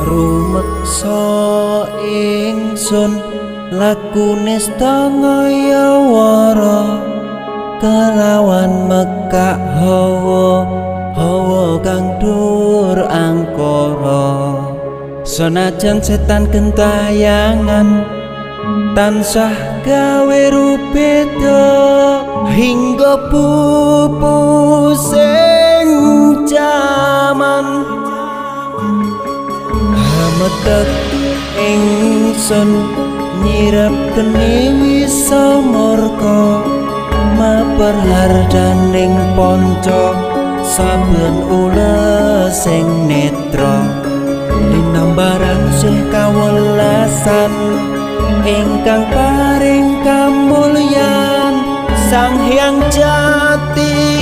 Rumeksa ingsun lakune stangayawara kelawan mekak hawa hawa kang dur angkara. Senajan setan gentayangan tansah gawe rubeda hingga pupusing jaman. Hametek ingsun nyirep geni wisa murka maper hardaning ponco saben ulesing netra linambaran sih kawelasan ingkang paring kamulyan Sang Hyang Jati.